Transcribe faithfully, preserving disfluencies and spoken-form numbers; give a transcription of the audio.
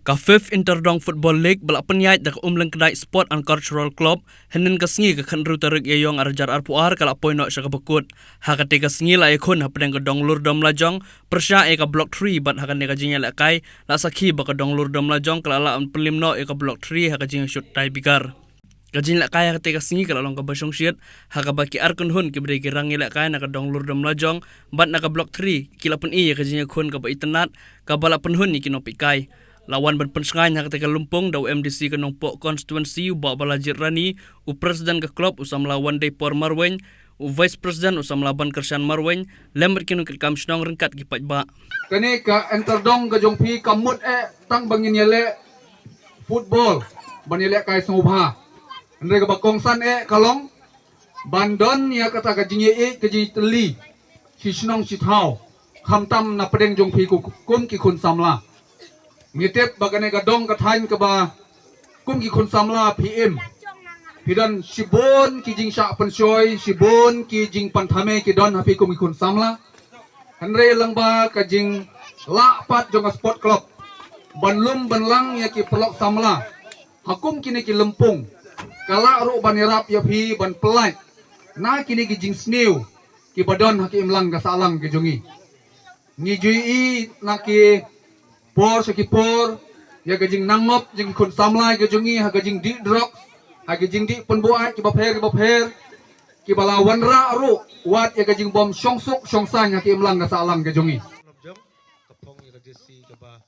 Ka Fifth Inter Dong Football League ba la pynïaid da ka Umlyngkdai Sport and Cultural Club hynnin ka sngi ka khathynriew tarik Ïaïong arhajar arphew ar ka la poi noh sha kaba kut. Ha katei ka sngi la ïakhun hapdeng ka Dong Lurdom Lajong pyrshah ïa ka Block three bad ha kane ka jingïalehkai la sakhi ba ka Dong Lurdom Lajong ka la lah ban pynliem noh ïa ka Block three ha ka jingïashut tiebreaker. Ka jingïalehkai ha katei ka sngi ka la long kaba shongshit ha kaba ki ar kynhun kiba dei ki rangïalehkai na ka Dong Lurdom Lajong bad na ka Block three ki la pyni ïa ka jingïakhun kaba itynnad kaba la pynhun ïa ki nongpeitkai. La wan ban pynshngaiñ ha katei ka lympung da u M D C ka Nongpoh Constituency u Bah Balajied Rani, u President ka Club u samla Wandeipor Marwein, u Vice President u samla Bankyrshan Marwein, lem bad ki nongkitkam shnong ryngkat ki paidbah. Kane ka Inter Dong ka jong phi kam mut eh tang ba ngin ïaleh football ban ïalehkai sngewbha. Hynrei kaba kongsan eh ka long ban don ïa kata ka jingïeit ka jingïatylli shi shnong shi thaw, khamtam na pdeng jong phi ku-, kum ki khun samla. Ngi tip ba kane ka dong ka thaiñ kaba kum ki khun samla phi im, phi don shibun ki jingshah pynshoi, shibun ki jingpynthame ki don ha phi kum ki khun samla. Hynrei lyngba ka jinglah pat jong ka sport club ban lum ban lang ïa ki paralok samla ha kum kine ki lympung, ka lah ruh ban ïarap ïa phi ban pyllait na kine ki jingsniew kiba don ha ki imlang ka sahlang ka jong ngi. Ngi ju ïohi na ki por sha ki por ïa ka jingnang mop jong ki khun samla ka jong ngi ha ka jingdih drok, ha ka jingdih pynbuaid kiba pher kiba pher, kiba la wanrah ruh wat ïa ka jingbym shongsuk shongsaiñ ha ki imlang ka sahlang ka jong ngi. Ka phong ïa ka jersey kaba